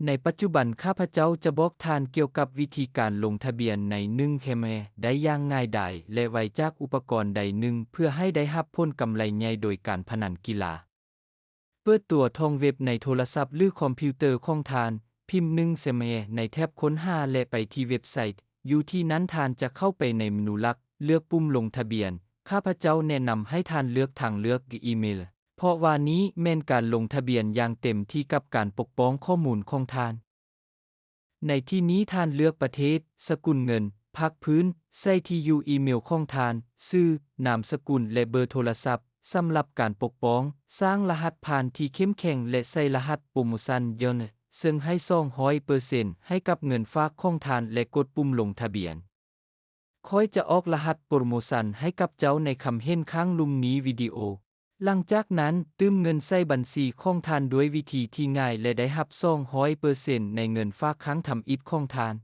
ໃນປັດຈຸບັນ ຂ້າພະເຈົ້າຈະບອກທ່ານກ່ຽວກັບວິທີການລົງທະບຽນໃນໜຶ່ງແຄມແຮໄດ້ຢ່າງງ່າຍດາຍ ແລະ ໄວຈາກອຸປະກອນໃດໜຶ່ງ ເພື່ອໃຫ້ໄດ້ຮັບຜົນກຳໄລໃຫຍ່ໂດຍການພະນັນກິລາ. ເປີດຕົວທອງເວັບໃນໂທລະສັບ ຫຼື ຄອມພິວເຕີຂອງທ່ານ, ພິມໜຶ່ງແຄມແຮໃນແທັບຄົ້ນຫາ ແລະ ໄປທີ່ເວັບໄຊ. ຢູ່ທີ່ນັ້ນທ່ານຈະເຂົ້າໄປໃນເມນູຫຼັກ, ເລືອກປຸ່ມລົງທະບຽນ. ຂ້າພະເຈົ້າແນະນຳໃຫ້ທ່ານເລືອກທາງເລືອກອີເມລ, ເພາະວ່ານີ້ແມ່ນການລົງທະບຽນຢ່າງເຕັມທີ່ກັບການປົກປ້ອງຂໍ້ມູນຂອງທ່ານ. ໃນທີ່ນີ້ທ່ານເລືອກປະເທດ, ສະກຸນເງິນ, ພາກພື້ນ, ໃສ່ທີ່ຢູ່ອີເມລຂອງທ່ານ, ຊື່, ນາມສະກຸນ ແລະ ເບີໂທລະສັບ. ສຳລັບການປົກປ້ອງ, ສ້າງລະຫັດຜ່ານທີ່ເຂັ້ມແຂງ ແລະ ໃສ່ລະຫັດໂປຣໂມຊັນຍ້ອນ, ເຊິ່ງໃຫ້ສອງຮ້ອຍເປີເຊັນໃຫ້ກັບເງິນຝາກຂອງທ່ານ ແລະ ກົດປຸ່ມລົງທະບຽນ. ຂ້ອຍຈະອອກລະຫັດໂປຣໂມຊັນໃຫ້ກັບເຈົ້າໃນຄຳເຫັນຂ້າງລຸ່ມນີ້ວິດີໂອ. ຫຼັງຈາກນັ້ນ, ຕື່ມເງິນໃສ່ບັນຊີຂອງທ່ານດ້ວຍວິທີທີ່ງ່າຍ ແລະ ໄດ້ຮັບສອງຮ້ອຍເປີເຊັນໃນເງິນຝາກຄັ້ງທຳອິດຂອງທ່ານ.